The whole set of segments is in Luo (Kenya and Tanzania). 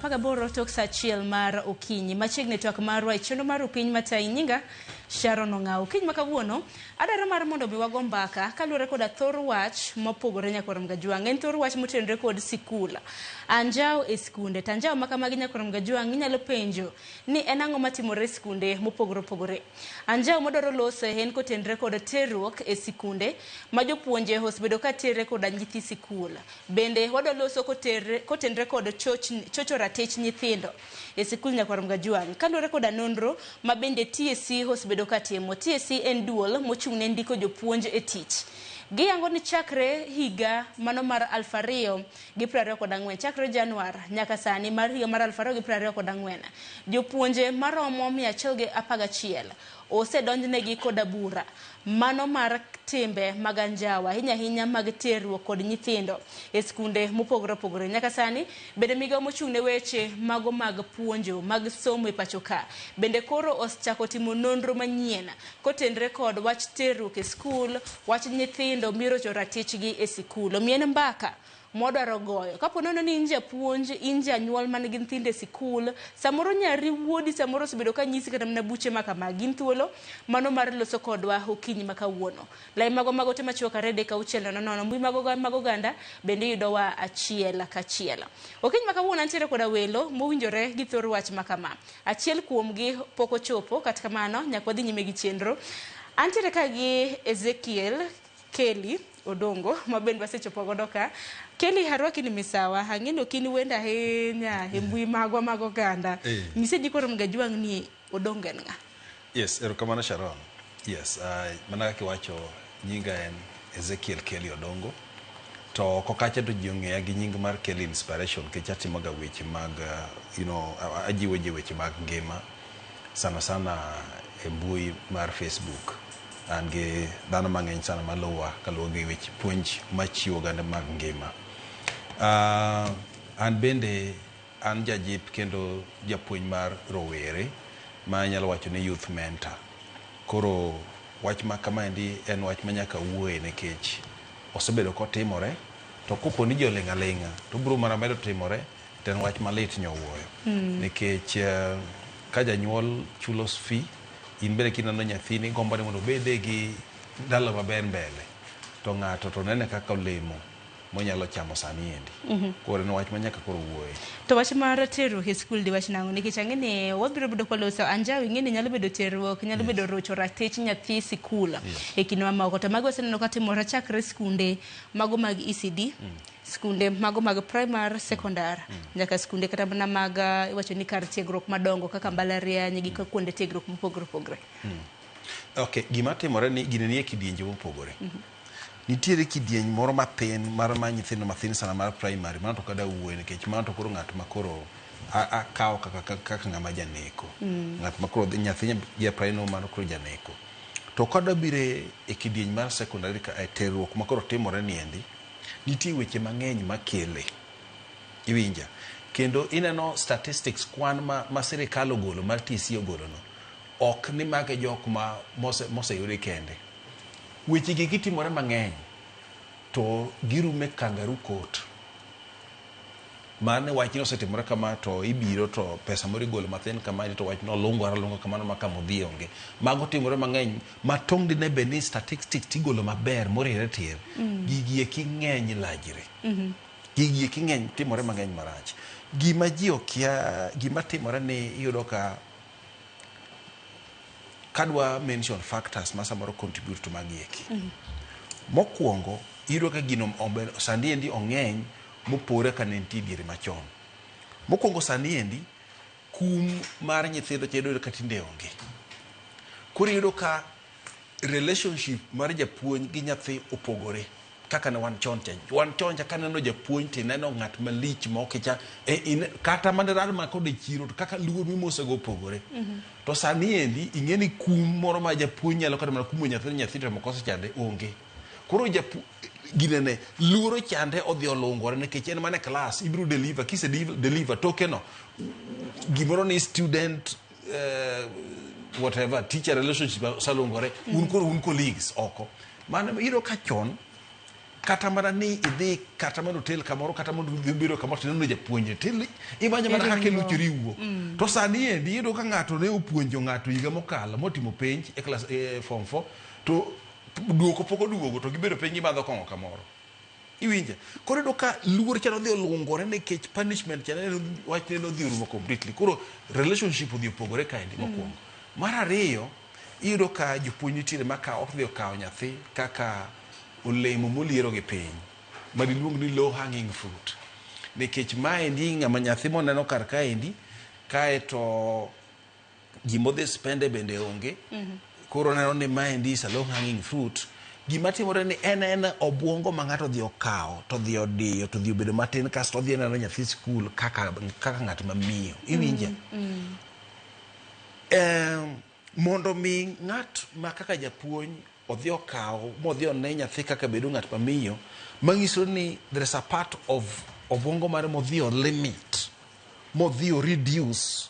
18 tok saa achiel mar okinyi. Machiegni twak marwa e chenro mar Opiny Matayi nyinga Sharon Ong'awo. Okinyi ma kawuono adwaro mar mondo mi wago mbaka kaluwore koda thor wach mopogore nyakwar Mgajwang'. En thor wach motenore kod sikul. Anjawo e sikunde. To anjawo ma kamagi nyakwar Mgajwang' inyalo penjo ni en ang'o matimore e sikunde mopogore opogore. Anjawo madwaro loso en kotenore kod terruok e sikunde ma jopuonje osebedo ka terre koda nyithi sikul. Bende wadwa loso kotenre kod chocho ratich nyithindo e sikul Nyakwar Mgajwang'. Kaluwore koda nonro ma bende TSC osebedo ka timo. TSC en duol mochung' ne ndiko jopuonj e tich. Giyango ni chakre higa mano mar 2024, chakre Januar nyaka sani mar higa mar 2024, jopuonje maromo 111 osedonjnegi koda bura mano mar timbe mag anjawa, ahinya ahinya mag terruok kod nyithindo e skunde mopogore opogore. Nyaka sani bende migawo mochung' ne weche mago mag puonjo mag somo e pacho ka bende koro osechako timo nonro manyien kotenre kod wach terruok e skul, wach nyithindo mirocho ratichgi e sikul. Omiyo en mbaka mwadwaro goyo. Kapo nono ni in japuonj, in janyuol man gi nyithindo e sikul, samoro nyari wuodi samoro osebedo ka nyisi kata mana buche ma kama, gin thuolo mano mar loso kodwa okinyi ma kawuono. Lai magwa mag ote machuok 23600, mbui mag oganda bende iyudowa achiel kachiel. Okinyi ma kawuono antiere koda welo mowinjore gi thor wach ma kama. Achiel kuomgi pok ochopo, kata kamano nyaka wadhi nyime gi chenro. Antiere ka gi Ezekiel Kelly Odongo ma bende wasechopo godo ka. Kelly, arwaki ni misawa. Ang'e ni ok in wendo ahinya e mbui magwa mag oganda. Nyise ji koro Mgajwang' ni Odongo en ng'a? Yes, erokamano Sharon. Yes, mana kaka iwacho nyinga en Ezekiel Kelly Odongo. To oko kacha to ji ong'eya gi nying mar Kelly Inspiration nikech atimoga weche mag ajiwo ji weche mag ngima sana sana e mbui mar Facebook. An gi dhano mang'eny sana maluwa kaluwo gi weche puonj machiwo oganda mag ngima. An bende an jajip kendo japuonj mar rowere ma anyalo wacho ni youth mentor. Koro wach ma kamaendi en wach ma nyaka wuoye nikech osebedo kotimore to kopo ni ji oling' aling'a to obiro mana medo timore to en wach malit nyowuoyo. Nikech ka janyuol chulo fee in bende kineno nyathini igombo ni mondo obede gi ndalo maber mbele to ng'ato to nene kaka olemo monyalo chamo sani endi. Koro en wach ma nyaka koro wuoye. To wach mar terruok e skul diwach nang'o? Nikech ang'e ni wabiro bedo kwaloso anjawo ing'e ni nyalo bedo terruok, nyalo bedo rocho ratich nyathi sikul e kinde mamoko. To mago waseneno ka timore chakre skunde mago mag ECD, skunde mago mag primar, sekondar, nyaka skunde kata mana mag iwacho ni kar tiegruok madongo kaka mbalariany gi kuonde tiegruok mopogore opogore. Okay, gima timore ni gini nie kidienje mopogore. Nitiere kidieny moro mathin mar ma nyithindo mathin sana mar primary, mano to kada wuoye nikech mano to koro ng'at ma koro akawo kaka kaka ng'ama janeko. Ng'at ma koro nyathi ja primary mano koro janeko. To kada bire e kidieny mar secondary ka e terruok ma koro timore niendi, nitie weche mang'eny makele. Iwinja? Kendo ineno statistics kwan ma sirikal ogolo mar TSC ogolo no, ok ni mage jok ma moseyudi kende. Weche gi gitimore mang'eny to girume kangaroo court. Mar ni wachni osetimore kama to ibiro to pesa moro igolo mathin kama to wachno olungore alunga kamano ma kama odhiye onge. Mago timore mang'eny ma tong' dine bed ni statistics tigolo maber moriere tir. Gigi eki ng'eny lajre. Gigi eki ng'eny timore mang'eny marach. Gima ji okia, gima timore ni iyudo ka kadwa mention factors ma samoro contribute to magi eki. Mokwongo, iyudo ka gino sani endi ong'eny mopore ka ne nitie diere machon. Mokwongo sani endi, kum mar nyithindo cha iyudo ka tinde onge. Koro iyudo ka relationship mar japuonj gi nyathi opogore kaka ne wan chon cha. Wan chon cha kaneno japuonj tineno ng'at malich mok cha kata mana rad ma kode chiro to kaka luor mimosego opogore. To sani endi ing'e ni kum moro ma japuonj nyalo kata mana kumo nyathi nyathi to makosa chande onge. Koro ginene luoro chande odhi olungore nikech en mana e klas ibiro deliver kise deliver toke no gimoro ni student whatever teacher relationship oselungore un koro un colleagues oko. Mano iyudo ka chon Kata mana ni idhi kata mana hotel kamoro kata mondo idhi bedo kamoro tineno japuonj til imanyo mana kaka Iringo. iluchori iwuok. To sani endi iyudo ka ng'ato ne opuonjo ng'ato higa mokalo motimo penj e klas e form 4 to duoko pok oduogo to gibedo piny gimadho kong'o kamoro. Iwinja? Koro iyudo ka luor cha nodhi olungore nikech punishment cha ne wachne nodhi orumo completely. Koro relationship odhi opogore kaendi mokwongo. Mar ariyo, iyudo ka jopuonj nitiere ma ka ok dhi okawo nyathi kaka olemo moliero gi piny ma diluong ni low hanging fruit. Nikech maendi ng'ama nyathi moneno kar kaendi kaeto gimodhi spende bende onge. Koro oneno ni maendi is a low hanging fruit. Gima timore ni en en obuongo ma ng'ato odhi okawo to odhi odiyo to odhi obedo matin kasto odhi oneno nyathi skul kaka, kaka ng'at ma miyo. Iwinja? Mondo mi ng'at ma kaka japuonj odhi okaw modhi one nyathi kaka bedo ng'at ma miyo manyiso ni there is a part of obuongo mare modhi o limit modhi o reduce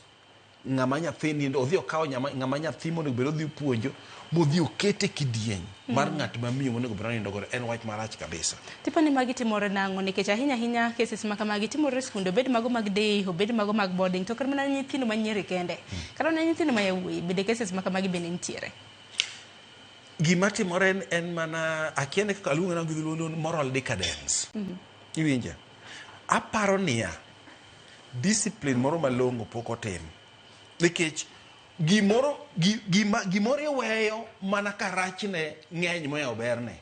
ng'ama nyathi nindo odhi okawo ng'ama nyathi monego bed odhi puonjo modhi okete kidieny mar ng'at ma miyo monego bed onindo godo en wach marach kabisa. Tiponi magi timore nang'o? Nikech ahinya ahinya cases ma kamagi timore e skunde, obed mago mag day, obed mago mag boarding, to kata mana nyithindo ma nyiri kende. Kata mana nyithindo ma yawuoyi, bende cases ma kamagi bende nitiere. Gima timore en mana akia ni kaka aluonge gi dholuo ni moral decadence. Iwinja? Aparo niya, discipline moro malong'o pok otim. Nikech gimoro gima gimoro iweyo mana ka rachne ng'eny mohewo berne.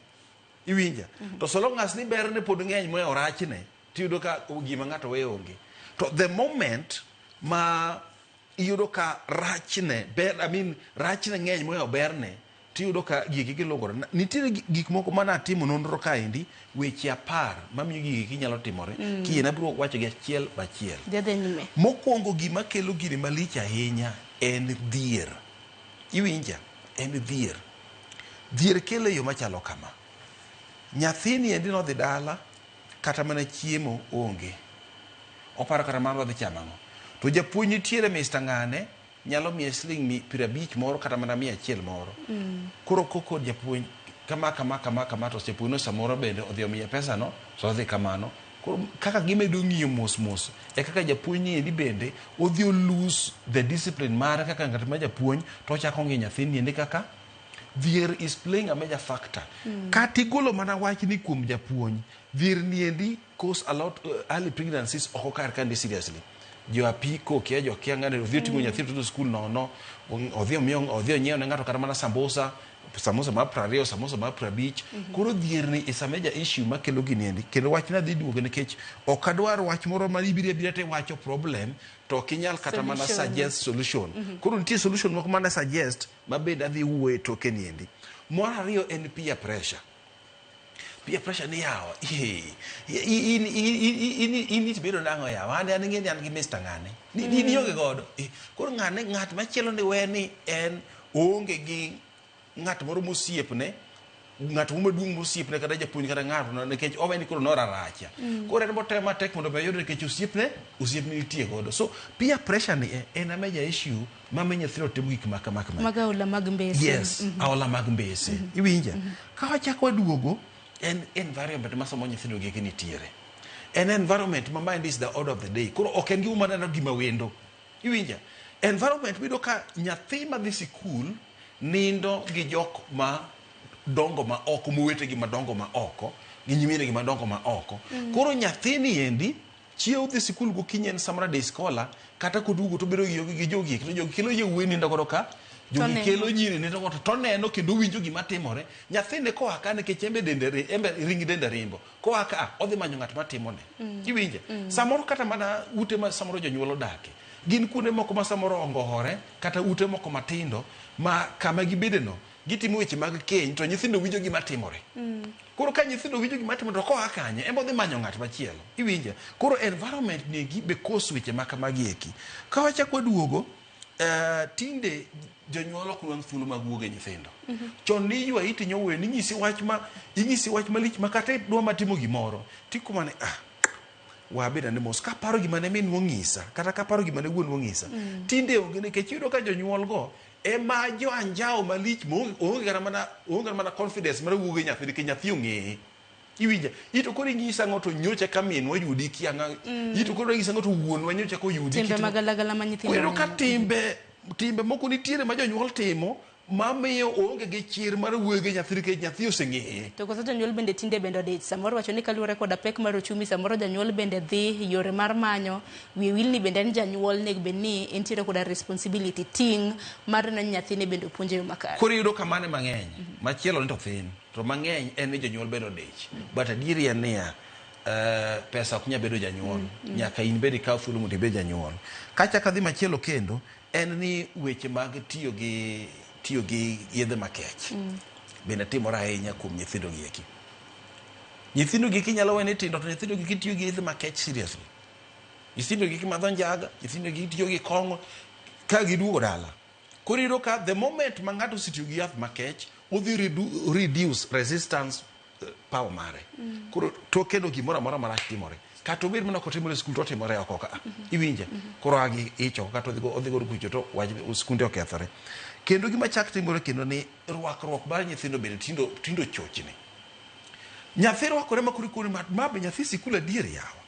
Iwinja? To so long as ni berne pod ng'eny mohewo rachne, tiyudo ka gima ng'ato weyo onge. To the moment ma iyudo ka rachne ber, I mean, rachne ng'eny mohewo berne, tiyudo ka gigi gilungore. Nitiere gik moko mane atimo nonro kaendi, weche 10 mamiyo gigi eki nyalo timore. Kiyie abiro wacho gi achiel bachiel. Dhi nyime. Mokwongo gima kelo gini malich ahinya en dhier. Iwinja? En dhier. Dhier kelo e yo machalo kama. Nyathini endi nodhi dala, kata mana chiemo onge. Oparo kata mana odhi chamo ang'o. To japuonj nitiere Mr. Ng'ane, nyalo miye siling 50 moro kata mana 100 moro. Koro koko japuonj kama kama kama kama to japuonj no samoro bende odhi omiye pesa no, to odhi kamano. Koro kaka gimedo ng'iyo mos mos, e kaka japuonj ni endi bende odhi o lose the discipline mare kaka ng'at ma japuonj to ochako ng'iyo nyathini endi kaka dhier is playing a major factor. Kata igolo mana wach ni kuom japuonj, dhier ni endi cause a lot early pregnancies oko kar kandi seriously. Jo apiko kia jo kia ng'ane odhi oting'o nyathi to skul nono, odhi omiyo odhi onyiewo ne ng'ato kata mana sambusa, samosa mar 20, samosa mar 50. Koro dhier ni is a major issue makelo gini endi. Kendo wachni adhi duogo nikech ok adwar wach moro ma ibiro abira to iwacho problem to ok inyal kata mana Solution. suggest solution. Koro nitie solution moko mane suggest ma bende adhi wuoye e toke ni endi. Mar ariyo en peer pressure. Peer pressure ni yawa, in it bedo nang'o yawa, an ing'e ni an gi Mr. Ng'ane. Ni in ionge godo. Koro ng'ane ng'at machielo ni we ni en oonge gi ng'at moro mosiepne, ng'at moro maduong' mosiepne kata japuonj kata ng'ato no, nikech owe ni koro noraracha. Koro en botemo matek mondo oyud nikech osiepne, osiepne nitie godo. So peer pressure ni en a major issue mamiyo nyithindo timo gik ma kama kama. Mag aola mag mbese. Yes, aola mag mbese. Iwinja? Ka wachako waduogo, en environment ma somo nyithindo gi eki nitiere. En environment ma mind is the order of the day. Koro ok en gima maneno gima wendo. Iwinja? Environment miyudo ka nyathi madhi sikul nindo gi jok ma dongo ma oko, mowetegi madongo ma oko, gi nyiminegi madongo ma oko. Koro nyathini endi chiew dhi sikul gokinyi en samoro day scholar, kata koduogo to obedo gi jogi eki, to jogi kelo yawuoyi nindo godo ka, jogi Toneno. kelo nyiri nindo godo, to oneno kendo owinjo gima timore. Nyathini koa ka nikech embe dende embe ring dende rimbo. Koa ka odhi manyo ng'at matimone. Iwinje? Samoro kata mana ute ma samoro jonyuol odake, gin kuonde moko ma samoro ongohore, kata ute moko matindo ma kama gibede no, gitimo weche mag keny to nyithindo winjo gima timore. Koro ka nyithindo winjo gima timore to koa kanye, en bodhi manyo ng'at machielo. Iwinje? Koro environment ni eki be cause weche ma kamagi eki. Ka wachako waduogo, tinde jonyuol ok nwang' thuolo mag wuoyo gi nyithindo. Chon ni ywayi tinyo wuoyo, ninyisi wach ma, inyisi wach malich ma kata idwa matimo gimoro, tikuma ni, ah, wabed ane mos. Kaparo gima ne minwa onyisa, kata kaparo gima ne wuonwa onyisa. Tinde onge nikech iyudo ka jonyuol go ema jo anjawo malich ma onge kata mana, onge kata mana confidence mar wuoyo gi nyathi nikech nyathi ong'eye. Iwinja? Ito koro inyisa ang'o to nyocha ka minwa oyudi kia ang'o. Ito koro inyisa ang'o to wuonwa nyocha koyudi. Timbe magalagala ma nyithindo Koro ka neno. timbe moko nitiere ma jonyuol timo mamiyo oonge gi chir mar wuoyo gi nyathi nikech nyathi oseng'eye. To koso jonyuol bende tinde bende odich. Samoro wacho ni kaluwore koda pek mar uchumi, samoro janyuol bende dhi yore mar manyo. Wiye wil ni bende en janyuol nego bed ni entiere koda responsibility, ting' mar neno ni nyathine bende opuonjo e yo makare. Koro iyudo ka mane mang'eny, machielo ni to thin, to mang'eny en ni jonyuol bende odich. But adieri en niya, pesa ok nyal bedo janyuol. Nyaka in bende ikaw thuolo mondo ibed janyuol. Kachako adhi machielo kendo, en ni weche mag tiyo gi yedhe makech bende timore ahinya kuom nyithindo gi eki. Nyithindo gi inyalo we ni tindo to nyithindo gi tiyo gi yedhe makech seriously. Nyithindo gi madho njaga, nyithindo gi tiyo gi kong'o ka giduogo dala. Koro iyudo ka the moment ma ng'ato osetiyo gi yath makech, odhi reduce resistance power mare. Koro tokeno gimoro amora marach timore. Kata obed mana kotimore e skul to otimore oko ka. Iwinje? Koro a gi ich oko kata odhi godo kucho to wach skunde okethore. Kendo gima chak timore kendo ni rwakruok mar nyithindo bende tindo chochni. Nyathi rwakore ma koro ikoni ma be nyathi sikul adier yawa.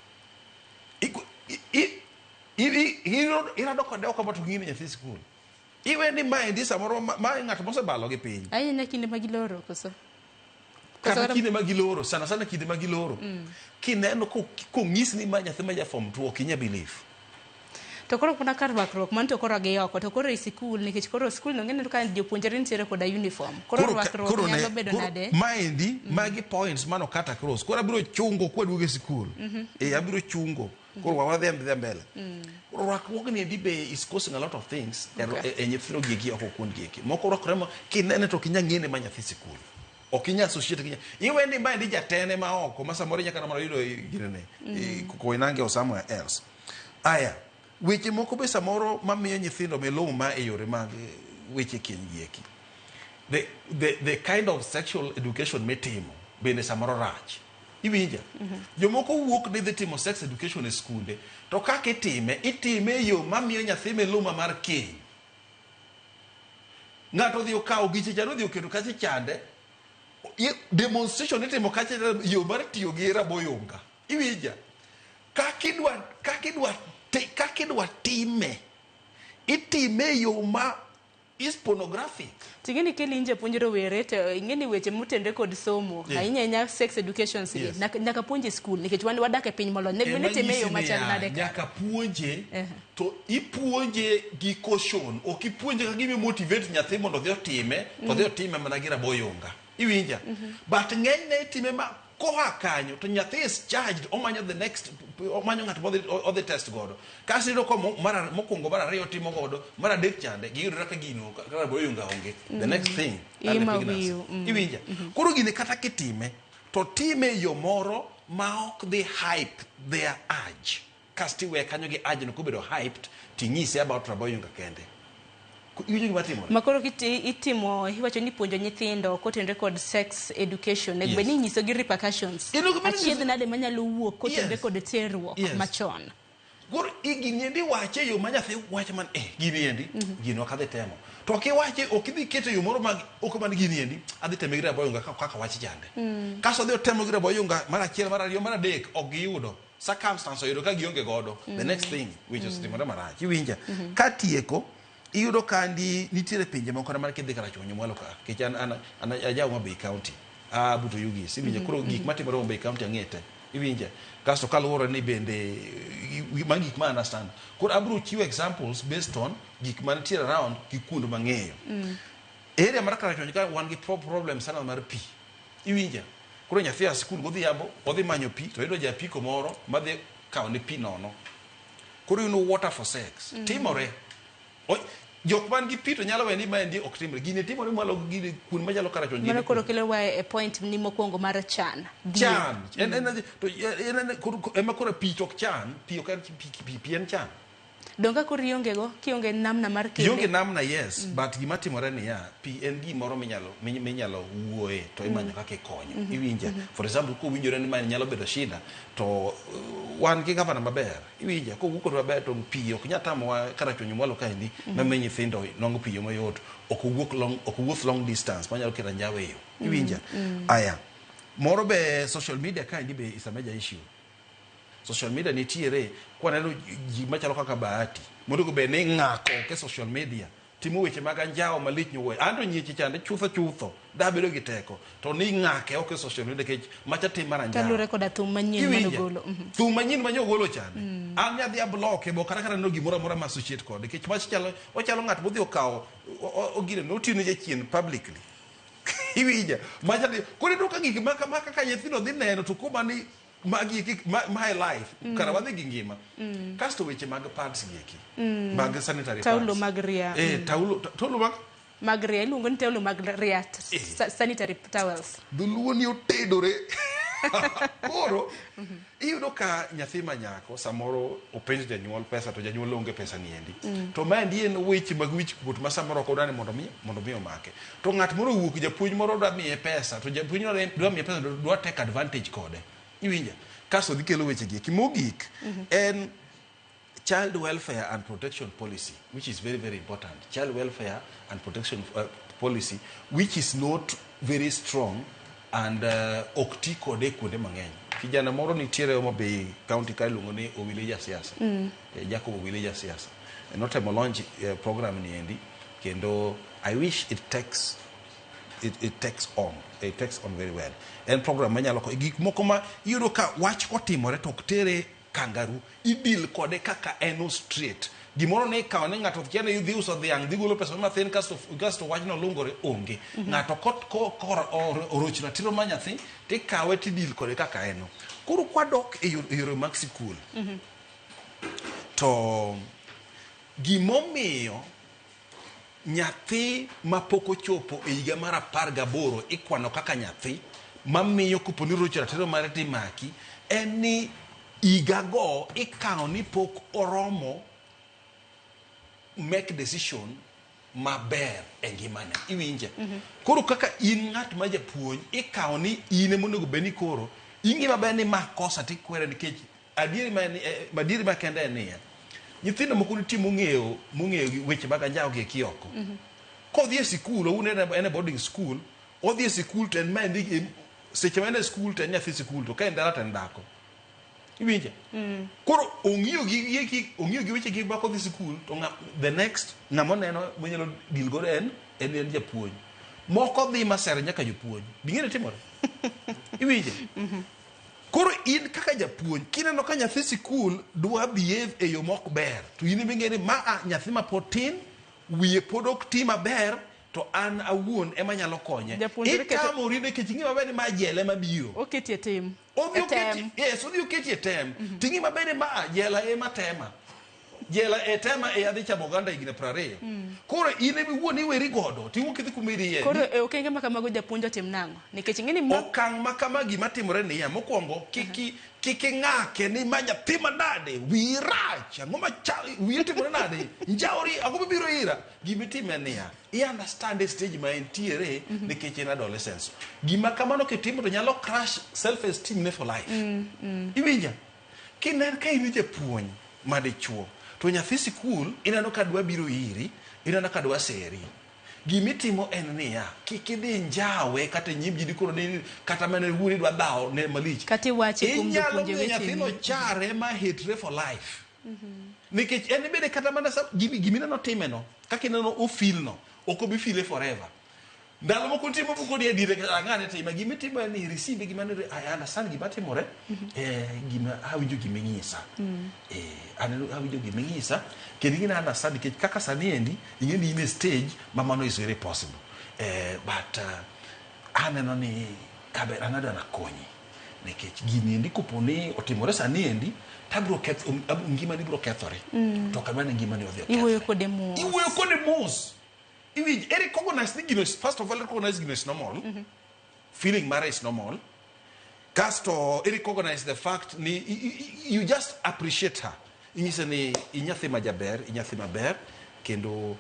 Irado kode oko ma to ging'e ni nyathi sikul. Iwe ni maendi samoro mae ng'at mosebalo gi piny. Ahinya kinde ma giloro koso. Kata kinde ma giloro, sana sana kinde ma giloro. Kineno kong'isi ni ma nyathi ma ja form 2 ok inyal believe. To koro kuna kar rwakruok mano to koro gi oko to koro e sikul nikech koro sikul no ng'eni ka jopuonjre nitiere koda uniform. Koro rwakruok nyalo bedo nade? Maendi magi points mano kata cross. Koro abiro chungo kwaduogo e sikul. Eh, abiro chungo. Koro wadhi adhiya mbele. Koro rwakruogni endi be is causing a lot of things e nyithindo gi eki oko kuond gi eki. Moko rwakore ma kinene to ok inyal ng'e ni ma nyathi sikul. Ok inyal associate gi iwe ni maendi jatene ma oko ma samoro inya kata mana yudo ginene Koinange or somewhere else. Aya, weche moko be samoro mamiyo nyithindo miluma e yore mag weche keny gi eki. The kind of sexual education mitimo bende samoro rach. Iwinja? Jomoko wuok ni dhi timo sex education e skunde, to kaka itime, itime e yo mamiyo nyathi miluma mar keny. Ng'ato odhi okawo giche cha odhi oketo kacha chande. Demonstration itimo kacha yo mar tiyo gi raboyunga. Iwinja? Kaka idwa time, itime e yo ma is pornographic. Ting'e ni keli in japuonj rowere to ing'e ni weche motenre kod somo ahinya ahinya sex education gi nyaka puonj e skul nikech wan wadak e piny molony. Nego bed ni itime e yo machal nade ka? Nyaka puonje to ipuonje gi caution. Ok ipuonje ka gima motivate nyathi mondo odhi otime, to odhi otime mana gi raboyunga. Iwinja? But ng'enyne itime ma koa kanyo to nyathi is charged omanyo the next omanyo ng'at modhi odhi test godo. Kasto iyudo ka mokwongo mar ariyo otimo godo, mar adek chande giyudore ka gino ka raboyunga onge. The next thing Ima early pregnancy. wiyo, Iwinja? Koro gini kata kitime to time e yo moro ma ok dhi hype their urge. Kasto iweye kanyo gi urge no kobedo hyped ting'ise about raboyunga kende. Iwinjo gima timore? Ma koro itimo iwacho ni puonjo nyithindo kotenre kod sex education nego bed ni inyiso gi repercussions. Onego bed ni Achiedh nade manyalo wuok kotenre kod terruok machon. Koro gini endi iwache e yo ma nyathi wacho man eh gini endi gini ok adhi temo. To ok iwache ok idhi keto e yo moro mag ok man gini endi adhi teme gi raboyunga kaka wach chande. Kasto odhi otemo gi raboyunga mar achiel mar ariyo mar adek ok giyudo. Circumstance oyudo ka gionge godo. The next thing weche osetimore marach. Iwinja? Katieko iyudo ka ndi nitiere pinje moko mar kidhi Karachuonyo mwalo ka nikech an aja Homa Bay County. A but Oyugis. Iwinja? Koro gik matimore Homa Bay County ang'e te. Iwinja? Kasto kaluwore ni bende ma gik ma understand. Koro abiro chiwo examples based on gik mantiere around gi kuond mang'eyo. Area mar Karachuonyo ka wan gi problem sana mar pi. Iwinja? Koro nyathi a sikul godhiambo odhi manyo pi to oyudo japiko moro madhi kawo ne pi nono. Koro yudo water for sex. Timore. Jok man gi pi to nyalo we ni maendi ok timre. Gini timore mwalo gini kuond machalo Karachuonyo. Mano koro kelo wa e point ni mokwongo mar chan. Dhier. Chan. En, koro, ema koro pi to ok chan. Pi ok en pi en chan. Donge ka koro ionge go kionge namna mar kele. Ionge namna yes, but gima timore niya, pi en gimoro minyalo wuoye to imanyo kaka ikonyo. Iwinja? For example, kowinjore ni mae nyalo bedo shida, to wan gi gavana maber. Iwinja? Kowuok kodwa maber to pi ok nyal tamowa Karachuonyo mwalo kaendi, mamiyo nyithindo nwang'o pi yo mayot. Ok owuok long, ok owuoth long distance manyalo keto anjawo e yo. Iwinja? Aya. Moro be social media kaendi be is a major issue. Social media nitiere kwaneno ji machalo kaka Bahati monego bed ni ng'ako ok e social media timo weche mag anjawo malich nyowuoyo. An to nyieche chande chutho chutho dabedo gi teko to ni ng'ake ok e social media nikech macha tim mar anjawo. Kaluwore koda thum manyien Iwinja? manogolo. Mhm. Thum manyien ma nyogolo chande. An nyadhi abloke bo kata kata neno gimoro amora ma associate kode nikech mach chalo ochalo ng'at modhi okawo ogine notiyo ne jachien publicly. Iwinja? Macha ni koro iyudo ka gik ma kama kaka nyithindo dhi neno to koma ni magi eki my life kara wadhi gi ngima. Kasto weche mag pads gi eki. Mag sanitary Taulo pads. mag ria. Eh, taulo taulo mag Mag ria iluongo ni taulo mag ria Eh. sanitary towels. Dholuo ni otedore. Koro iyudo ka nyathi ma nyako samoro openjo janyuol pesa to janyuol onge pesa ni endi. To maendi en weche mag wich kuot ma samoro ok odwa ni mondo mi omake. To ng'at moro owuok japuonj moro dwa miye pesa to japuonj no dwa miye pesa to dwa take advantage kode. Iwinja? Kasto dhi kelo weche gi eki. Mogik en child welfare and protection policy, which is very, very important. Child welfare and protection policy, which is not very strong and ok ti kode kuonde mang'eny. Kijana moro nitiere Homa Bay County ka iluongo ni Owili Jasiasa. Jacob Owili Jasiasa. Notemo launch program ni endi kendo I wish it takes on very well. En program manyalo gik moko ma iyudo ka wach kotimore to ok tere kangaroo ideal kode kaka en o straight gimoro ne ikawo ni ng'ato kia ni dhi uso dhiang' dhi golo pesa mathin kasto wachno lungore onge. Ng'ato oroch ratiro mar nyathi tikawe tideal kode kaka en no. Koro kwadok e yore mag sikul to gimomiyo nyathi mapok ochopo e higa mar 18 ikwano kaka nyathi mamiyo kopo ni rocho ratiro mare timaki en ni higa go ikawo ni pok oromo make decision maber e ngimane. Iwinje? Koro kaka in ng'at ma japuonj ikawo ni in ema onego bed ni koro ing'e maber ni ma kosa tikwere nikech adieri ma adieri ma kende en niya nyithindo moko nitie mong'eyo weche mag anjawo gi eki oko kodhi e sikul owuon en e boarding school odhi e sikul to en ma endi seche ma en e sikul to en nyathi sikul to ka en dala to en dhako. Iwinje? Koro ong'iyo gi eki ong'iyo gi weche gi ma kodhi sikul to the next ng'ama oneno monyalo deal godo en japuonj. Moko dhi maser nyaka jopuonj. Bing'e ni timore? Iwinje? Koro in kaka japuonj kineno ka nyathi sikul dwa behave e yo mok ber to in ema ing'e ni ma a nyathi ma pod tin wiye pod ok ti maber to an awuon ema nyalo konye. Japuonjre Itamori nikech ing'e maber ni ma jela ema biro. Oketie tim. Odhi E tem. oketi, yes, odhi oketi e tem. Ting'i maber ni ma jela ema tema. Jela e tema e adhi chamo oganda higni 20. Koro in ema iwuon iweri godo tiwuok idhi kuma idhiye. Koro e okenge ma kamago japuonj otim nang'o? Nikech ing'e ni ma Okang' ma kama gima timore niya mokwongo kik ing'ake ni ma nyathi manade wiyi rach ang'o macha wiyi timore nade njawri ang'o mibiro ira gimitime en niya i understand e stage ma entiere nikech en adolescence. Gima kamano kitimo to nyalo crash self esteem ne for life. Iwinja? Kinen ka in japuonj madichuo to nyathi sikul ineno ka dwa biro iri ineno ka dwa seri gimitimo en niya kik idhi njawe kata e nyim ji dikoro ni kata mana wuon idwa dhawo ne malich. Kata iwache kuom inyalo jopuonje miyo weteni. Nyathino chare ma hitre for life nikech en bende kata mana gimineno timeno kaka ineno ofeel no ok obi feel forever. Ndalo moko nitie moko ni adier ang'ane time gimitimo en ni receive gima ni I understand gima timore gima awinjo gima inyisa aneno awinjo gima inyisa kendo ing'e ni understand nikech kaka sani endi ing'e ni in e stage ma mano is very possible but aneno ni kaber an adwa nakonyi nikech gini endi kopo ni otimore sani endi tabiro ketho ngimani biro kethore to ok adwa ni ngimani odhi okethre. Iwuoyo kode mos. Iwuoyo kode mos. Iwinj e recognize ni gino first of all recognize gino is normal. Feeling mare is normal. Kasto i recognize the fact ni you just appreciate her. Inyise ni inyathi ma jaber, inyathi maber kendo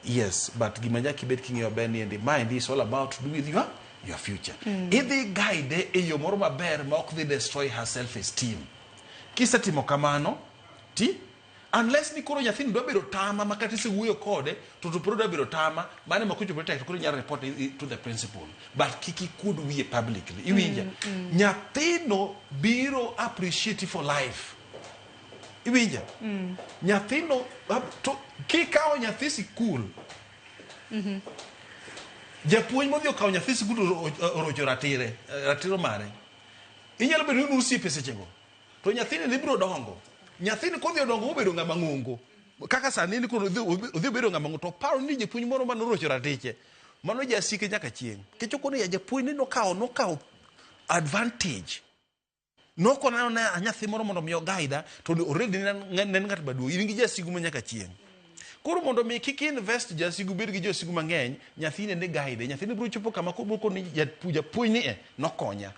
yes, but gima nyaka ibed king'eyo maber ni endi maendi is all about to do with your future. Idhi guide e yo moro maber ma ok dhi destroy her self esteem. Kisetimo kamano ti Unless ni koro nyathini dwa bedo tama ma kata isewuoyo kode to pod odwa bedo tama, mano ema kochopo tek to koro inyalo report to the principal. But kik ikuod wiye publicly. Iwinja? Nyathino biro appreciate for life. Iwinja? Nyathino to kikawo nyathi sikul japuonj modhi okawo nyathi sikul to orocho ratire ratiro mare inyalo bedo ni un osiepe sechego to nyathini ni biro dongo nyathini kodhi odongo mobedo ng'ama ng'ongo kaka sani ni koro odhi obedo ng'ama ng'ongo to paro ni japuonj moro manorocho ratiche mano jasike nyaka chieng' nikech okone ya japuonj ni nokawo advantage nokona ne nyathi moro mondo mi ogaida to already ne en ng'at maduong' in gi jasigu ma nyaka chieng' koro mondo mi kik invest jasigu bed gi josigu mang'eny nyathini ne guide nyathini biro chopo kama kobiro koni japuonj ni e nokonya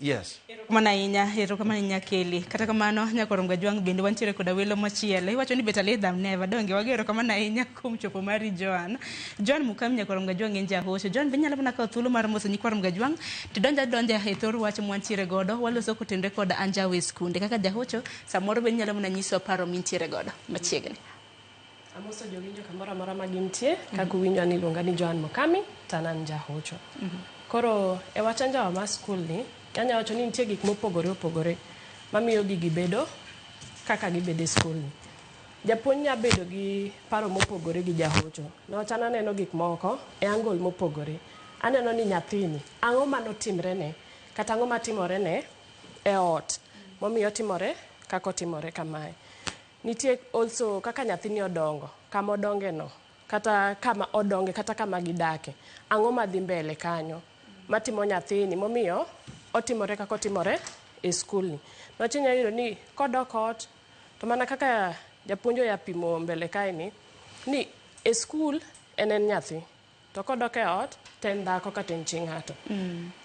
yes Erokamano ahinya, erokamano ahinya Kelly. Kata kamano, nyakoro Mgajwang' bende wantiere koda welo machielo. Iwacho ni better late than never. Donge wago erokamano ahinya kuom chopo mari Joan. Joan Mukami nyakoro Mgajwang' en jahocho. Joan be inyalo mana kawo thuolo mar moso nyikwar Mgajwang' to donja donja e thor wach mwantiere godo. Waloso kotenore kod anjawo e skunde. Kaka jahocho, samoro be inyalo mana nyisowa paro mintiere godo machiegni. Amoso jowinjo kamoro amora ma gintie kaka uwinjo an iluonga ni Joan Mokami to an an jahocho. Koro e wach anjawa mar skul ni anya wacho ni nitie gik mopogore opogore mamiyo gigi bedo kaka gibedo e skul ni. Japuonj nya bedo gi paro mopogore gi jahocho niwach an aneno gik moko e angle mopogore. Aneno ni nyathini ang'o manotimre ne kata ang'o matimore ne e ot momiyo otimore kaka otimore kamae. Nitie also kaka nyathini odongo, kama odonge no, kata kama odonge, kata kama gidake. Ang'o madhi mbele kanyo matimo nyathini momiyo otimore kaka otimore e skul ni. Niwach inya yudo ni kodok ot to mana kaka japuonj oya pimo mbele kae ni, ni e skul en en nyathi to kodok e ot to en dhako kata en chi ng'ato.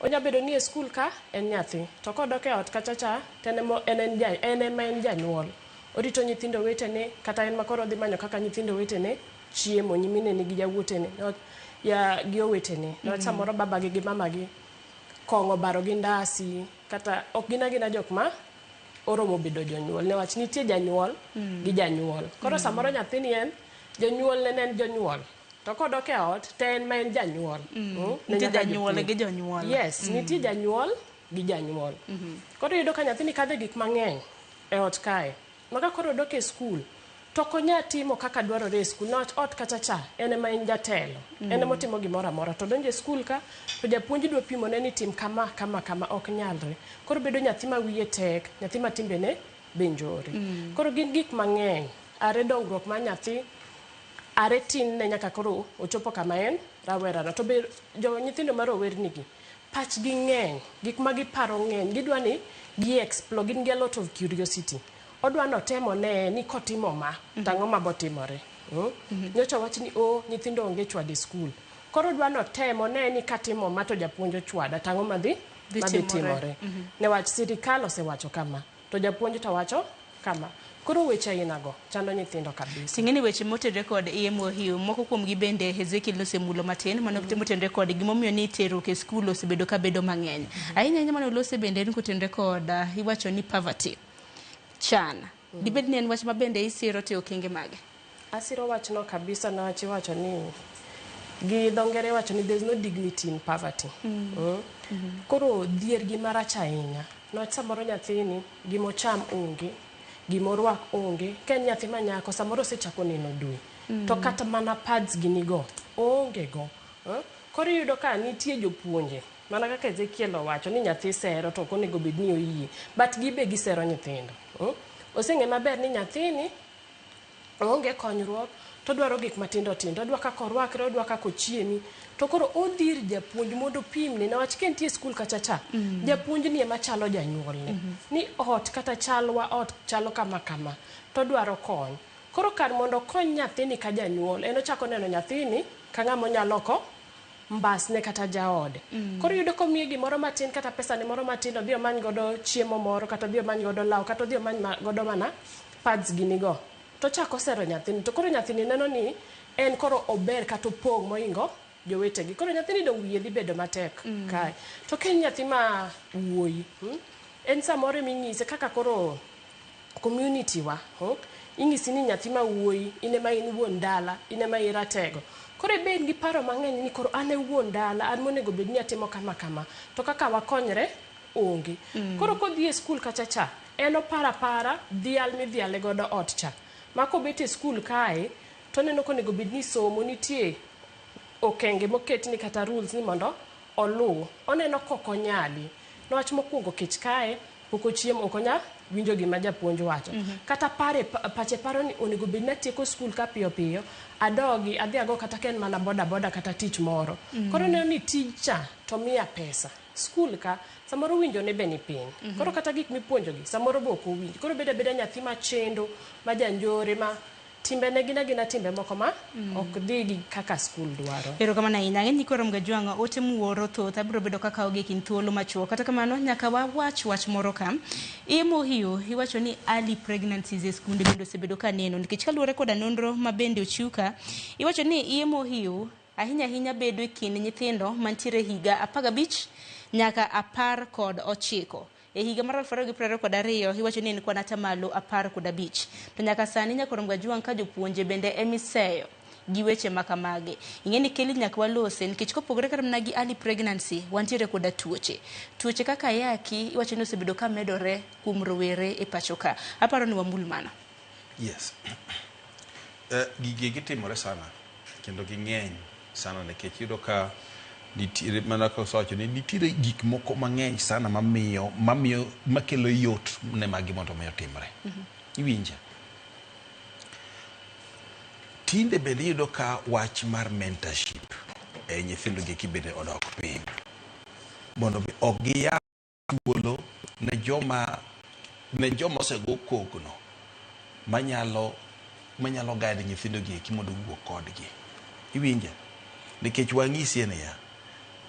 Onya bedo ni e skul ka en nyathi to kodok e ot kacha cha to en ema en janyuol. Orito nyithindo wetene kata en ma koro odhi manyo kaka nyithindo wetene chiemo, nyiminene gi yawuotene ya gi owetene. Niwach samoro babagi gi mamagi kong'o obaro gi ndasi kata ok gin agina jok ma oromo bedo jonyuol niwach nitie janyuol gi janyuol. Koro samoro nyathini en jonyuolne ne en jonyuol to kodok e ot to en ma en janyuol. Ne Nitie nyaka janyuol jopuonj. gi jonyuol. Yes, nitie janyuol gi janyuol. Koro iyudo ka nyathini kadho e gik mang'eny e ot kae. Ma ka koro odok e skul to ok onya timo kaka dwarore e skul niwach ot kacha cha en ema en jatelo. En ema otimo gimoro amora. To odonjo e skul ka to japuonj dwa pimone ni tim kama kama kama ok nyalre. Koro bedo nyathi ma wiye tek, nyathi ma timbene be njore. Koro gin gik mang'eny are dongruok mar nyathi are tin ne nyaka koro ochopo kama en rawera no. To be jo nyithindo ma rowerni gi pachgi ng'eny, gik ma giparo ng'eny, gidwa ni gi explore, gin gi a lot of curiosity. Odwa notem one ni kotimo ma, to ang'o mabotimore. Nyocha owach ni o nyithindo onge chwad e skul. Koro odwa notem one ni katimo ma to japuonj ochwada, to ang'o madhi Dhi madhi timore. timore. Newach sirikal osewacho kama, to japuonj to wacho kama. Koro weche aina go chando nyithindo kabisa. Ting'e ni weche motenore kod iye mohiu, moko kuomgi bende Ezekiel nosemulo matin, mano motenore kod gimomiyo ni terruok e skul osebedo ka bedo mang'eny. Ahinya ahinya mane olose bende en kotenore kod iwacho ni poverty, chan. Dibed ni en wach ma bende isiro to e okenge mage? Asiro wachno kabisa niwach iwacho ni gi dho ngere iwacho ni there's no dignity in poverty. Koro dhier gima rach ahinya. Niwach samoro nyathini gimocham onge, gimorwak onge. Ka en nyathi ma nyako samoro osechako neno dwe. To kata mana pads gini go oonge go. Koro iyudo ka nitie jopuonje mana kaka Ezekiel owacho ni nyathi sero to ok onego bed ni oyie. But gibe gisero nyithindo. Oseng'e maber ni nyathini oonge konyruok to odwaro gik matindo tindo, odwa kaka orwakre, odwa kaka ochiemi. To koro odhi ir japuonj mondo opimne niwach ka entie e skul kacha cha, japuonj ni ema chalo janyuolne. Ni ot kata chalwa ot chalo kama kama, to odwaro kony. Koro kar mondo okony nyathini ka janyuol, en ochako neno nyathini ka ng'ama onyalo ko mbasne kata jaode. Koro iyudo komiye gimoro matin kata pesa ne moro matin, odhi omany godo chiemo moro, kata odhi omany godo law, kata odhi omany godo mana pads gini go. To ochako sero nyathini. To koro nyathini neno ni en koro ober kata opong' mohingo jowetegi. Koro nyathini dong' wiye dhi bedo matek kae. To ka en nyathi ma wuoyi, en samoro eming'ise kaka koro community wa, Inyisi ni nyathi ma wuoyi, in ema in wuon dala, in ema iratego. Koro ibed gi paro mang'eny ni koro an e wuon dala, an monego bed ni atimo kama kama. To kaka wakonyre, onge. Koro kodhi e skul kacha cha, en oparo apara dhial midhiale godo ot cha. Ma kobet e skul kae, to oneno konego bed ni somo nitie okenge moketni kata rules ni mondo oluw. Oneno kok onyali. Niwach mokwongo kech kae, pok ochiemo, ok onya winjo gima japuonj wacho. Kata pare, pache paro ni onego bed ni atieko skul ka piyo piyo, adogi, adhi ago kata ka en mana boda boda kata tich moro. Koro oneno ni tij cha to miya pesa. Skul ka, samoro winjo ne be ni piny. Koro kata gik mipuonjogi, samoro be ok owinj. Koro obedo abeda nyathi machendo, ma janjore, ma timbene gin agina timbe moko ma ok dhi gi kaka skul dwaro. Erokamano ahinya. Ang'e ni koro Mgajwang' ote muoro thoth abiro bedo kaka kawogi e kind thuolo machuok. Kata kamano nyaka wawach wach moro ka. Iye iwacho ni early pregnancies e skunde bende osebedo ka neno nikech kaluwore koda nonro ma bende ochiw ka, iwacho ni iye mohiu ahinya ahinya bedo e kind nyithindo mantiere higa 15 nyaka 19. E higa mar 2022 iwacho ni en kwan atamalo 15. To nyaka sani nyakoro Mgajwang' ka jopuonje bende emiseyo gi weche ma kamagi. Ing'e ni keli nyaka walose nikech kopogore kata mana gi early pregnancy, wantiere koda tuoche. Tuoche kaka ayaki iwacho ni osebedo ka medore kuom rowere e pacho ka. Aparo ni wamul mano. Yes. Gigi gitimore sana kendo ging'eny sana nikech iyudo ka nitiere mana kaka osewacho ni nitiere gik moko mang'eny sana mamiyo mamiyo makelo yot ne magi mondo mi otimre. Iwinja? Tinde bende iyudo ka wach mar mentorship e nyithindo gi eki bende odok piny. Mondo mi ok giyaw thuolo ne joma osego kogno manyalo guide nyithindo gi eki mondo owuo kodgi. Iwinja? Nikech wang'isie niya,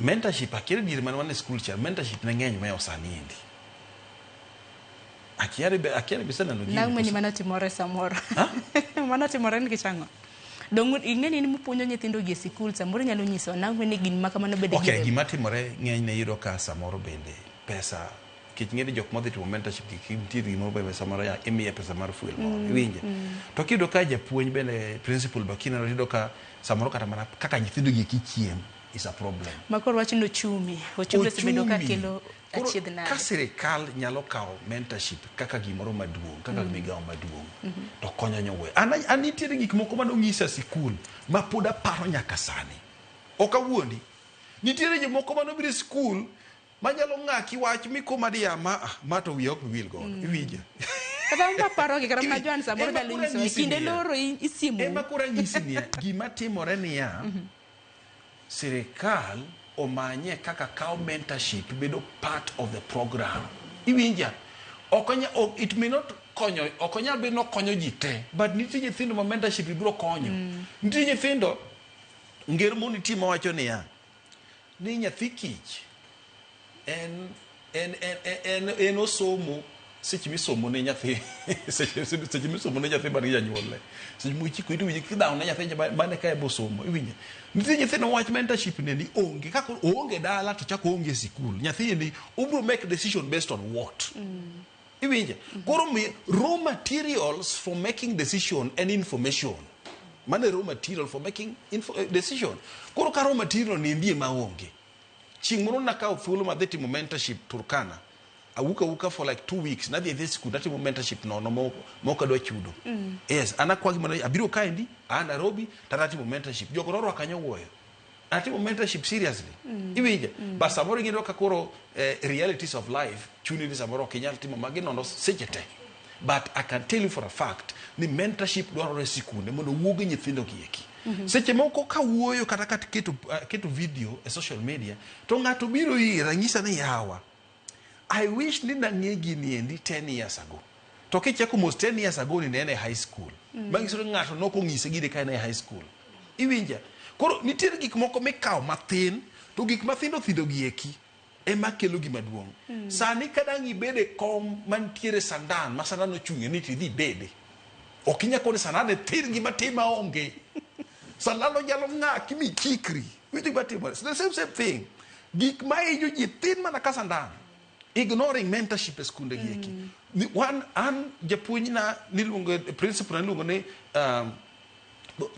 mentorship akia diere mane wan e skul cha, mentorship ne ng'eny mohewo sani endi. Akia ni be iseneno gini Nang'o ni koso? mano timore samoro? Mano timore nikech ang'o? Dong' ing'e ni in mipuonjo nyithindo gi e sikul samoro inyalo nyiso nang'o ni gin ma kamano bende Okay, gin gima timore ng'enyne iyudo ka samoro bende pesa nikech ing'e ni jok modhi timo mentorship gi nitie gimoro bende samoro ya imiye pesa mar fuel moro iwinje to kiyudo ka japuonj bende principal be kineno tiyudo ka samoro kata mana kaka nyithindo gi eki chiem is a problem. Ma koro wach ni ochumi. Ochumi osebedo ka Ochumi. kelo Koro, achiedh nade. ka sirikal nyalo kawo mentorship kaka gimoro maduong' kaka migawo maduong' to konyo nyowuoyo. An nitiere gik moko manonyisa e sikul ma pod aparo nyaka sani. Ok awuondi. Nitiere jomoko manobiro e sikul manyalo ng'aki wach mikuma diya ma ah, ma to wiya ok bi wil godo. Iwinja? Kata ma parogi kata mana Joan samoro Ema nyalo koro nyiso e anyisi kinde niya. loro isiemo. Ema koro anyisi niya, gima timore niya, sirikal omanye kaka kawo mentorship bedo part of the program. Iwinja? Ok onya, ok, it may not konyo, ok onyal bedo ni okonyo ji te, but nitie nyithindo ma mentorship biro konyo. Nitie nyithindo, ngero moro nitie mawacho niya, ni nyathi kich en osomo seche misomo ne nyathi seche misomo ne nyathi man gi janyuolne seche moko ichiko iti winjo kidhawo ne nyathi mane ka ema osomo iwinjo nitie nyithindo wach mentorship ne ni onge kaka oonge dala to chako oonge e sikul nyathi ni obiro make decision based on what iwinjo koro mi raw materials for making decision and information mano e raw material for making decision koro ka raw material ni endie maonge chieng' moro nakawo thuolo madhi timo mentorship Turkana awuok awuoka for like 2 weeks nadhi adhi e sikul natimo mentorship nono mok adwa chudo yes an akwa gimoro abiro kaendi a Nairobi to atimo mentorship jogo norwaka nyowuoyo atimo mentorship seriously iwinja but samoro ing'eyo ka koro realities of life chuni ni samoro ok inyal timo magi nono seche te but I can tell you for a fact ni mentorship dwarore e sikunde mondo owuo gi nyithindo gi eki seche moko ka wuoyo kata ka keto video e social media to ng'ato biro ira nyisa ni yawa I wish ni nang'e gini endi 10 years ago to kicheko mos 10 years ago ni ne en e high school manyiso ni ng'ato nok ong'ise gini ka en e high school iwinja koro nitiere gik moko mikawo mathin to gik mathindo thindo gi eki ema kelo gima duong' sani ka dang' ibed e kom mantiere sandan ma sandan ochung'e ni tidhi ibede ok inyal kone sandan e thin gima tima onge sandan onyalo ng'aki michikri winjo gima timore It's the same same thing gik ma hinyo ji thin mana ka sandan ignoring mentorship e skunde gi eki. Wan an japuonj na niluongo, principal na niluongo ni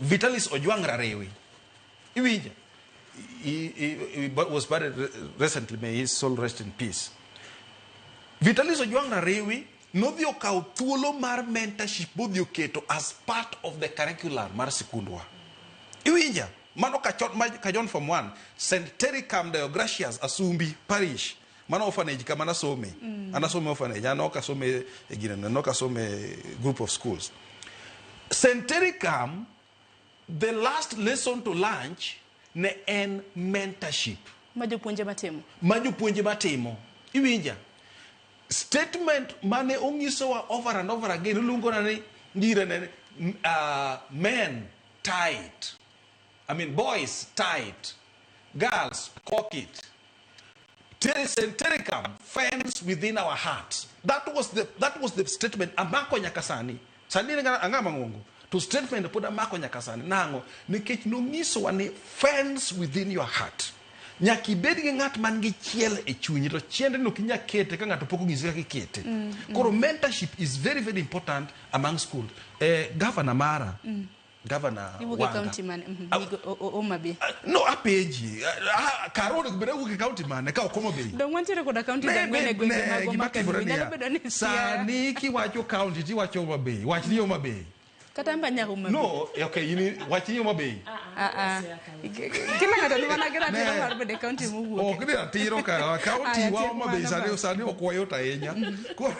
Vitalis Ojwang Rariwi. Iwinja? He was buried recently, may his soul rest in peace. Vitalis Ojwang Rariwi nodhi okawo thuolo mar mentorship modhi oketo as part of the curriculum mar sikundwa. Iwinja? Mano kachon, kajon form 1, St. Tericam Deogracias Asumbi Parish. Mano orphanage kama nasome. Anasome orphanage, an ok asome e ginene, nok asome group of schools. St. Tericam, the last lesson to lunch ne en mentorship. Ma jopuonje matimo. Ma jopuonje matimo. Iwinja? Statement mane onyisowa over and over again, iluongo na ni ngire ne men tight. I mean boys tight. Girls cock it. St. Tericam, fence within our hearts. That was the statement amako nyaka sani. Sani ni ang'ama ng'ongo. To statement pod amako nyaka sani. Nang'o? Nikech nonyisowa ni fence within your heart. Nyaka ibed gi ng'at man gi chiel e chunyi to chiende no ok inyal kete ka ng'ato pok onyisi kaka ikete. Koro mentorship is very very important among schools. Governor mara, Governor Iwuok e Wanga. county mane? Homa Bay. No, apenji. Kar onego bed awuok e county mane ka ok Homa Bay? Dong wantiere koda county ang'wen e gwenge magwa gima ma timore Kaluo. Nyalo niya, bedo ni Siaya. Sani kiwacho county tiwacho Homa Bay. Wach ni Homa Bay. Kata an be anya Homa Bay. No, okay, in wach ni Homa Bay. Ah, ah. Kila ng'ato ni mana gi ratiro mar bedo e county mowuoke. Ok ni ratiro ka county Aya, wa tiek Homa Bay mano sani bas. Sani ok wayot ahinya. Koro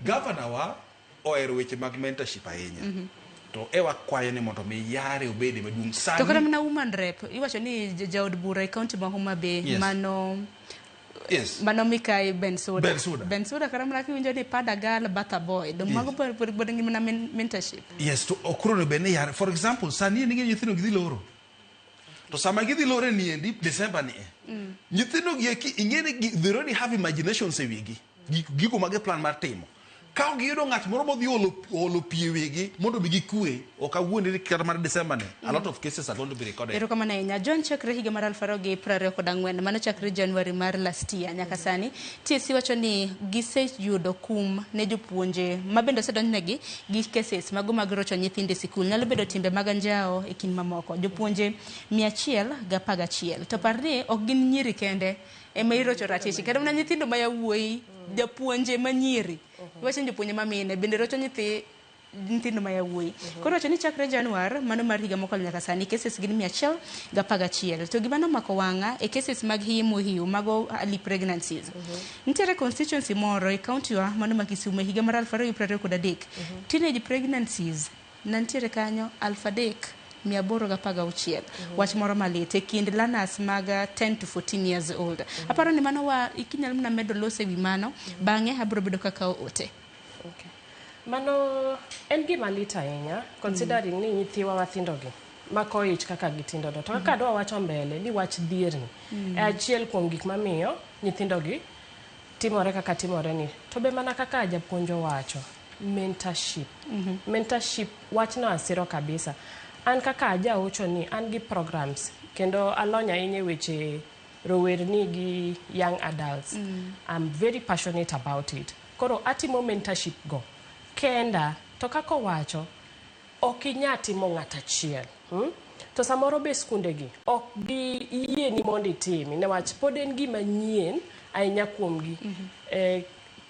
governor wa ohero weche mag mentorship ahinya. To e wakwayo ni mondo mi yare obede maduong' sani. To kata mana woman rep iwacho ni jaod bura e county ma Homa Bay mano mano Mikai Bensuda. Bensuda. Bensuda kata mana kiwinjo ni pada girl batha boy. Dong mago pod gin mana mentorship. Yes, to ok onego bed ni yare. For example, sani en ing'e nyithindo gidhi loro. To sama gidhi loro ni endi December ni e. Nyithindo gi eki ing'e ni they already have imaginations e wigi. Gigo ma plan mar timo. Ka ok giyudo ng'at moro modhi olo pi e wigi mondo mi gikwe, ok awuondi ni kata mar December ni, a lot of cases are going to be recorded. Erokamano ahinya. John, chakre higa mar 2024, mano chakre January mar last year nyaka sani, TSC wacho ni giseyudo kum ne jopuonje ma bende osedonjnegi gi cases mago mag rocho nyithindo e sikul. Nyalo bedo timbe mag anjawo e kind mamoko. Jopuonje 111. To par ni ok gin nyiri kende ema irocho ratich. Kata mana nyithindo ma yawuoyi, japuonje ma nyiri. Iwacho ni jopuonje ma mine bende rocho nyithindo ma yawuoyi. Koro wacho ni chakre Januar mano mar higa mokalo nyaka sani cases gin 111. To gima nomako wang'a e cases mag hiye mohiu mago early pregnancies. Nitiere constituency moro e county wa mano ma Kisumu e higa mar 2023. Teenage pregnancies nantiere kanyo 3816. Wach moro malit e kind learners mag 10 to 14 years old. Aparo ni mano wa ikinyalo mana medo loso e wi mano, bang'e abiro bedo kaka ote. Okay. Mano en gima lit ahinya considering ni nyithiwa mathindogi mako ich kaka gitindo to kaka adwa wacho mbele ni wach dhierni e achiel kuom gik mamiyo nyithindogi timore kaka timore ni. To be mana kaka japuonj owacho, mentorship, mentorship wachno asiro kabisa. An kaka ajaocho ni an gi programs kendo alony ahinya e weche rowerni gi young adults. I'm very passionate about it. Koro atimo mentorship go kenda to kaka owacho ok inya timo ng'at achiel, To samoro be skunde gi ok giyieni mondo itimi niwach pod en gima nyien ahinya kuomgi,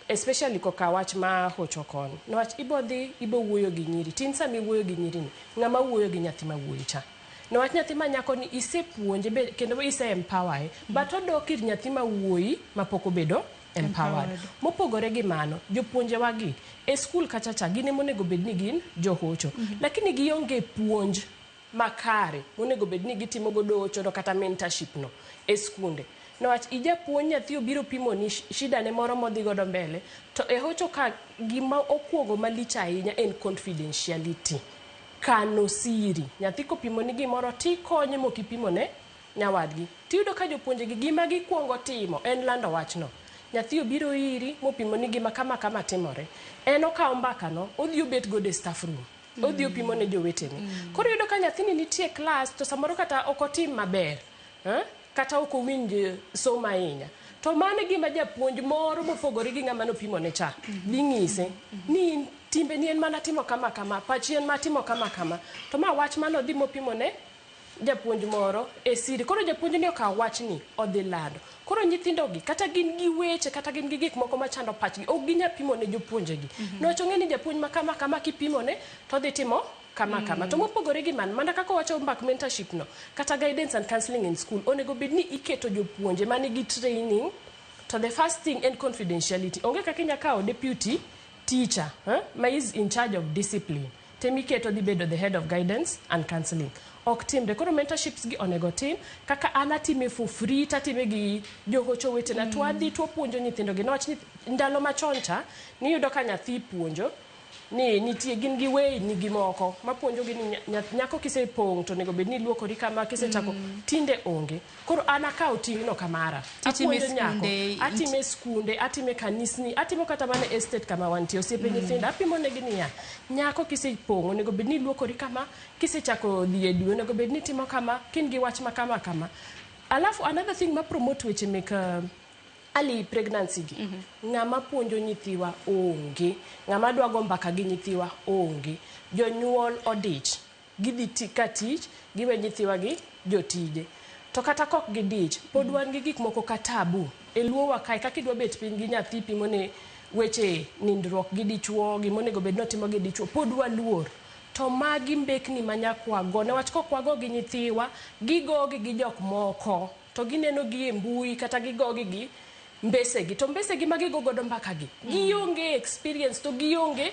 especially koka wach ma hocho koni niwach ibo dhi ibo wuoyo gi nyiri tin sama iwuoyo gi nyiri ni ng'ama wuoyo gi nyathi ma wuoyi cha niwach nyathi ma nyako ni isepuonje be, kendo ise empower e but odok ir nyathi ma wuoyi mapok obedo empowered. Empowered. Mopogore gi mano, jopuonjewa gi e skul kacha cha gin ema onego bed ni gin johocho, lakini gionge puonj makare monego bed ni gitimo godo hocho no kata mentorship no e skunde niwach ijapuonj nyathi obiro pimoni shida ne moro modhi godo mbele to e hocho ka gima okuongo malich ahinya en confidentiality, kano siri. Nyathi kopimoni gimoro tikonye mokipimone nyawadgi tiyudo ka jopuonje gi gima gikuongo timo en lando wachno. Nyathi obiro iri mopimoni gima kama kama timore, en okawo mbaka no odhi obet godo e staff room, odhi opimo ne jowetene. Koro iyudo ka nyathini nitie klas to samoro kata ok otim maber, eh? Kata ok owinj somo ahinya. To mano e gima japuonj moro mopogore gi ng'ama nopimone cha dhi ng'ise ni in timbeni en mana timo kama kama, pachi en mana timo kama kama. To ma wach manodhi mopimone japuonj moro e siri. Koro japuonj ni okawo wachni odhi lando. Koro nyithindo gi kata gin gi weche kata gin gi gik moko machando pachgi ok ginyal pimo ne jopuonjegi. Niwach ong'e ni japuonj ma kama kama kipimone to odhi timo kama kama. To mopogore gi mano, mana kaka wacho mbak mentorship no, kata guidance and counseling in school, onego bed ni iketo jopuonje manigi training to the first thing en confidentiality. Onge kaka inya kawo deputy teacher ma is in charge of discipline temiketo dhi bedo the head of guidance and counseling. Ok timre. Koro mentorships gi onego tim kaka an atime for free tatime gi johocho wetena to wadhi to wapuonjo nyithindo gi niwach ndalo machon cha niyudo ka nyathi puonjo ni nitie gin gi weyni gi moko mapuonjogi ni nyako kisepong' to onego bed ni iluokori kama kisechako tinde onge. Koro an akawo ting'no kamara. Titime Apuonjo nyako, skunde, atime skunde, atime kanisni, atimo kata mana e estate kama wantie, osiepe nyithindo, apimo negi niya, nyako kisepong' onego bed ni iluokori kama, kisechako dhi e dwe onego bed ni itimo kama, kin gi wach ma kama kama. Alafu another thing ma promote weche mek early pregnancy gi, ng'ama puonjo nyithiwa onge, ng'ama dwa go mbaka gi nyithiwa onge. Jonyuol odich, gidhi ka tich, giwe nyithiwa gi jotije. To kata kok gidich, pod wan gi gik moko ka tabu. E luowa kae, kaka idwa bet piny gi nyathi pimone weche nindruok gi dichuo, gimonego bed notimo gi dichuo, pod waluor. To magi mbekni ma nyaka wago, niwach kok wago gi nyithiwa, gigogi gi jok moko, to gineno gi e mbui kata gigogi gi mbesegi. To mbesegi ma gigo godo mbaka gi, gionge experience to gionge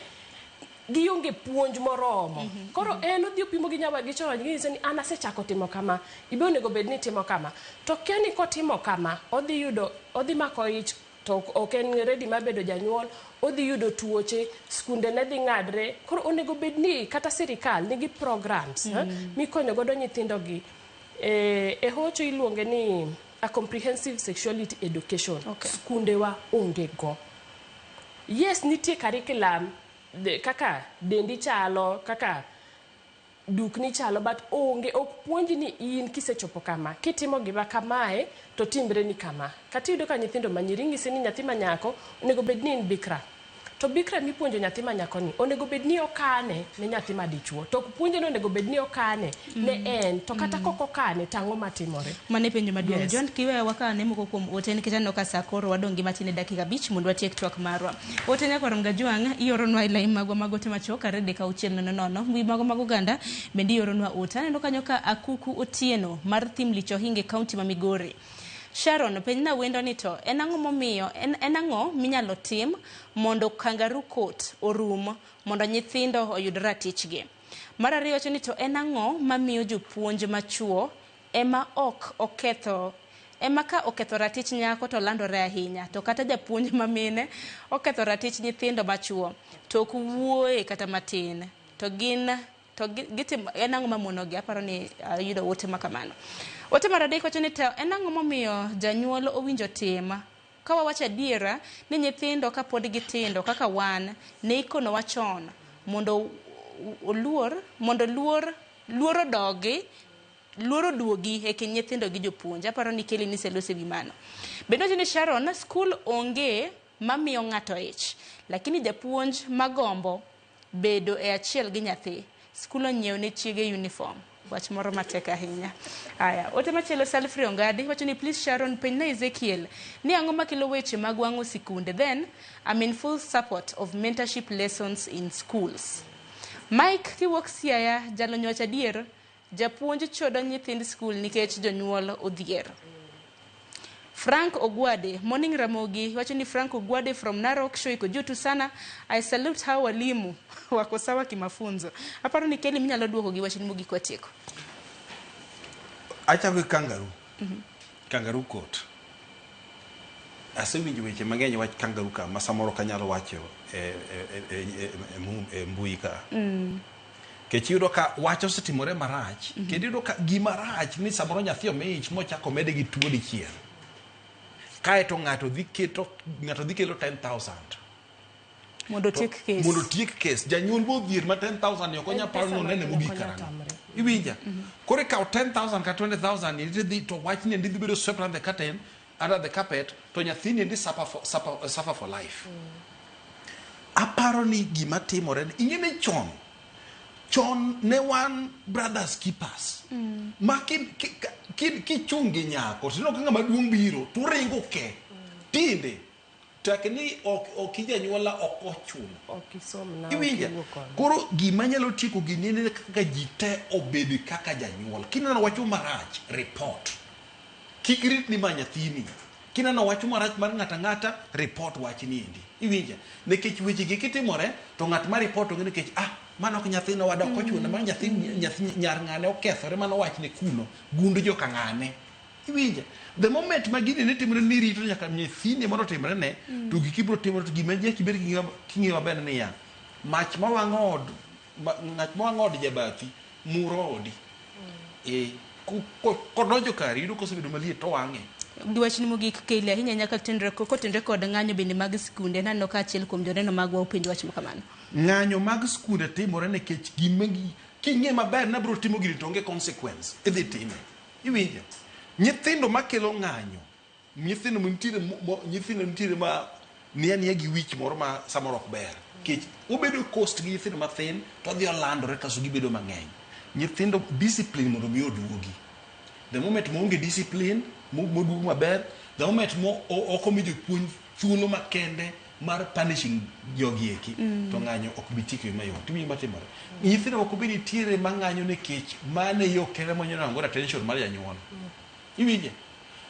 puonj moromo. Koro en odhi opimo gi nyawadgi chon ging'ise ni an asechako timo kama, ibe onego bed ni itimo kama. To kia ni kotimo kama, odhi yudo, odhi mako ich to ok en ready mar bedo janyuol, odhi yudo tuoche, skunde ne dhi ng'adre. Koro onego bed ni kata sirikal nigi programs mikonyo godo nyithindo gi. E hocho iluonge ni a comprehensive sexuality education. Skundewa onge go. Yes, nitie curriculum kaka dendi chalo, kaka dukni chalo, but onge, ok puonji ni in kisechopo kama, kitimo gima kamae, to timre ni kama. Kata iyudo ka nyithindo manyiri ing'isi ni nyathi ma nyako onego bed ni in bikra. To bikra mipuonjo nyathi ma nyako ni, onego bed ni okane ne nyathi ma dichuo. To ok puonje ni onego bed ni okane ne en, to kata kok okane, to ang'o matimore? Mano e penjo maduong'. Yes. John, kiweyo wakane moko kuom ote nikech aneno ka sa koro wadong' gi matin e dakika 5 mondo watiek twak marwa. Ote nyakwar Mgajwang' ioronwa e line magwa mag ote machuok 23600. Mbui magwa mag oganda bende ioronwa ote. Aneno kanyo ka Akuku Otieno mar Thim Lich Ohinga e kaunti ma Migori. Sharon, penjna wendo ni to en ang'o momiyo en ang'o minyalo tim mondo kangaroo court orum mondo nyithindo oyud ratichgi? Mar ariyo wacho ni to en ang'o mamiyo jopuonj machuo ema ok oketho ema ka oketho ratich nyako to landore ahinya, to kata japuonj ma mine oketho ratich nyithindo machuo to ok wuoye kata matin, to gin to gitimo en ang'o mamonogi? Aparo ni ayudo ote ma kamano. Ote mar adek wacho ni to en ang'o momiyo janyuol owinjo tim ka wawacho adiera ni nyithindo kapod gitindo kaka wan ne ikonowa chon mondo oluor mondo luor luor odogi luor oduogi e kind nyithindo gi jopuonj. Aparo ni Kelly niseloso ewi mano. Bende wacho ni Sharon, skul onge mamiyo ng'ato ich, lakini japuonj magombo bedo e achiel gi nyathi, skul onyiewo ne chiege uniform. Wach moro matek ahinya. Aya, ote machielo Salfrey Ongadi wacho ni please Sharon, penjna Ezekiel ni ang'o makelo weche mag wang'o sikunde, then I'm in full support of mentorship lessons in schools. Mike kiwuok Siaya, jalony wacho adier, japuonj chodo nyithind skul nikech jonyuol odhier. Frank Ogwade, morning Ramogi, wacho ni Frank Ogwade from Narok, show iko juu tu sana. I salute hao walimu wako sawa kimafunzo. Aparo ni Kelly minyalo duoko gi wachni mogik watieko. Achako gi kangaroo. Kangaroo court. Asewinjo weche mang'eny wach kangaroo ka ma samoro ok anyalo wacho e mbui ka. Kech iyudo ka wach osetimore marach, kendo iyudo ka gima rach ni samoro nyathi omi ich mochako mede gi tuo dichiel. Kaeto ng'ato dhi keto ng'ato dhi kelo 10,000 mondo otiek kes. Mondo otiek kes. Janyuol modhier ma 10,000 ni ok onyal paro ni onene mogik karang'o. Iwinja? Koro ikawo 10,000 kata 20,000 ni tidhi to wachni endi dhi bedo swept under the curtain. under the carpet to nyathini endi suffer for life. Aparo ni gima timore ni ing'e ni chon chon ne wan brothers keepers ma kichung' gi nyako tineno ka ng'ama duong' biro to uringo ke. Tinde tek ni ok ijanyuola ok ochuno. Ok isom na ok Iwinja? iwuo kode. Koro gima nyalo tieko gini en ni kaka ji te obed kaka janyuol. Kineno wach marach, report. Kik rit ni ma nyathini. Kineno wach marach mar ng'ato ang'ata, report wach ni endi. Iwinja? Nikech weche gi kitimore, to ng'at ma report ong'e nikech ah, mano ok nyathina wada ok ochuno, mano nyathi nyar ng'ane okethore, mano wachne kuno, gund joka ng'ane. Iwinja? The moment ma gini ne timore ni rito nyaka nyathini mondo otimre ne, to giki biro timore to gima nyaka ibed gi king'eyo maber niya, mach mawang'o od, ng'at mawang'o od jabathi, muro odi. Kodonjo kari, yudo kosebedo maliet to wang'e. Gi wachni mogik Kaylee, ahinya nyaka kotenre kod ng'anyo bende mag skunde, naneno ka achiel kuom joneno magwa openjo wach makamano. Ng'anyo mag skunde timore nikech gima king'e maber ni abiro timo gini to onge consequence, idhi time. Iwinjo? Nyithindo makelo ng'anyo, nyithindo nitiere ma nia nia gi wich moro ma samoro ok ber. Nikech obedo cost gi nyithindo mathin to odhi olandore kasto gibedo mang'eny. Nyithindo discipline mondo mi oduogi. The moment maonge discipline moduogo maber, the moment mo ok omi jopuonj thuolo makende mar punishing jogi eki, to ng'anyo ok bi tieko e yo mayot. Iwinjo matimore? Nyithindo moko be nitiere mang'anyo nikech mano e yo kende monyalo nwang'o godo attention mar janyuol. Iwinje?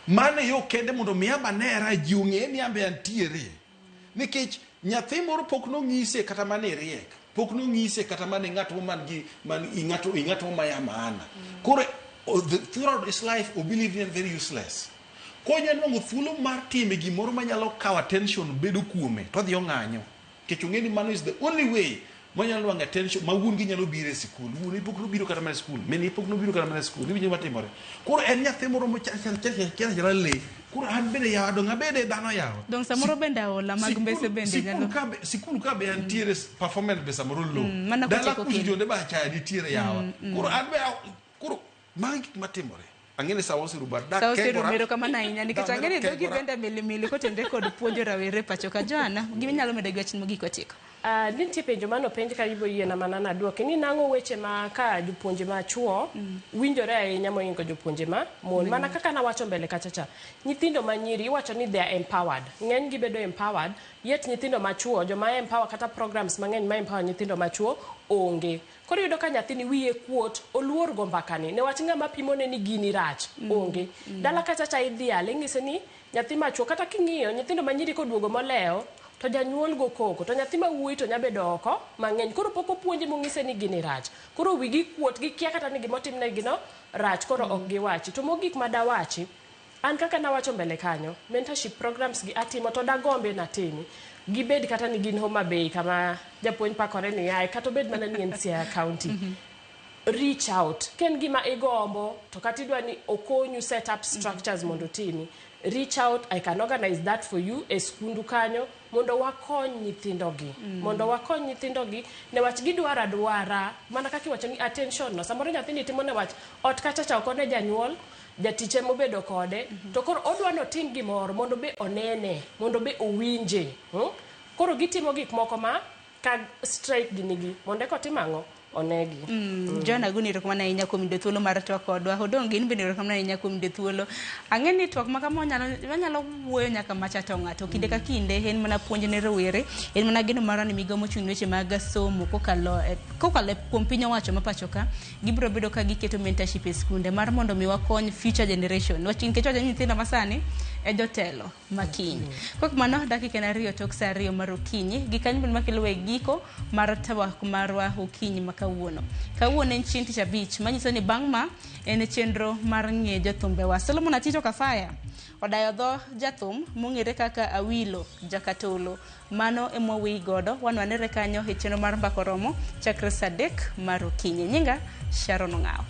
Mano e yo kende mondo mi abanera ji ong'e ni an be antiere. Nikech nyathi moro pok nong'ise kata mana riek, pok nong'ise kata mana ng'at mo man gi man ng'ato ng'at mo maya maana. Koro throughout his life o believe ni en very useless. Konya nwang'o thuolo mar time gimoro manyalo kawo attention bedo kuome to odhi ong'anyo. Nikech ong'e ni mano is the only way monyalo nwang'o attention ma wuon gi nyalo biro e sikul. Wuon pok nobiro kata mana e sikul, min pok nobiro kata mana e sikul. Iwinjo gima timore? Koro en nyathi moro mochal le. Koro an bende yawa dong' abede dhano yawa. Dong' samoro bende aola mag mbese bende nyalo. Sikul ka be antiere performance be samoro low. Mana Dala kocheko kucho kendo. jonde ba achaya nitiere yawa. Koro an be koro magi gik matimore. Ang'e ni sawa oserumo, dak Sawa oserumo, kengora. erokamano ahinya nikech Dak ang'e ni dhogi kengora. bende milimili kotenre kod puonjo rawere pacho ka. Joanna, gima inyalo medo gi wach mogik watieko? Nitie penjo manopenj ka ibo yiena mana naduoki ni nang'o weche ma ka jopuonje ma chuo winjore ahinya mohingo jopuonje ma mon. Mana kaka nawacho mbele kacha cha, nyithindo ma nyiri iwacho ni they are empowered. Ng'eny gi bedo empowered, yet nyithindo ma chuo joma empower kata programs mang'eny ma empower nyithindo ma chuo onge. Koro iyudo ka nyathini wiye kuot, oluor go mbakani, newach ng'ama pimone ni gini rach, onge. Dala kacha cha idhiale, ing'ise ni nyathi machuo, kata king'iyo nyithindo ma nyiri koduogo molewo, to janyuol go koko, to nyathi ma wuoyi to nyabedo oko mang'eny. Koro pok opuonje mong'ise ni gini rach. Koro wigi kuot, gikia kata ni gimotimnegi no rach, koro ok giwachi. To mogik madawachi, an kaka nawacho mbele kanyo, mentorship programs gi atimo to dagombe natimi. Gibed kata ni gin Homa Bay kama japuonj pakore ni yae, kata obed mana ni en Siaya County. Reach out. Ka en gima igombo, to kata idwa ni okonyu set up structures mondo otimi. Reach out, I can organize that for you e skundu kanyo mondo wakony nyithindogi. Mondo wakony nyithindogi newach gidwaro adwara mana kaka iwacho ni attention no. Samoro nyathini timo newach ot kacha cha ok one janyuol, jatich ema obedo kode, to koro odwa ni otim gimoro mondo be onene, mondo be owinje. Koro gitimo gik moko ma ka strike ginigi mondo eka otim ang'o? Onegi. John Aguni, erokamano ahinya kuom yudo thuolo mar twak kodwa. Odong' gin bende erokamano ahinya kuom yudo thuolo. Ang'e ni twak ma kama wanyalo wuoyo nyaka macha to ng'ato kinde ka kinde en mana puonj ne rowere, en mana geno marwa ni migawo mochung' ne weche mag somo kokalo kuom piny owacho ma pacho ka, gibiro bedo ka giketo mentorship e skunde mar mondo mi wakony future generation. Wach nikech wacho ni nyithindo masani e jotelo makiny. Kok mano dakika en 2 tok saa 2 mar okinyi. Gi kanyo bende makelo e giko mar twak marwa okinyi ma kawuono. Kawuono en chieng' tich abich, manyiso ni bang' ma en chenro mar ng'e jothumbewa. Solomon Atito Kafaya odayo dho jathum mong'ere kaka Awilo Jakatolo. Mano ema waweyi godo, wanwanere kanyo e chenro mar Mbaka Oromo chakre saa 3 mar okinyi. Nyinga Sharon Ong'awo.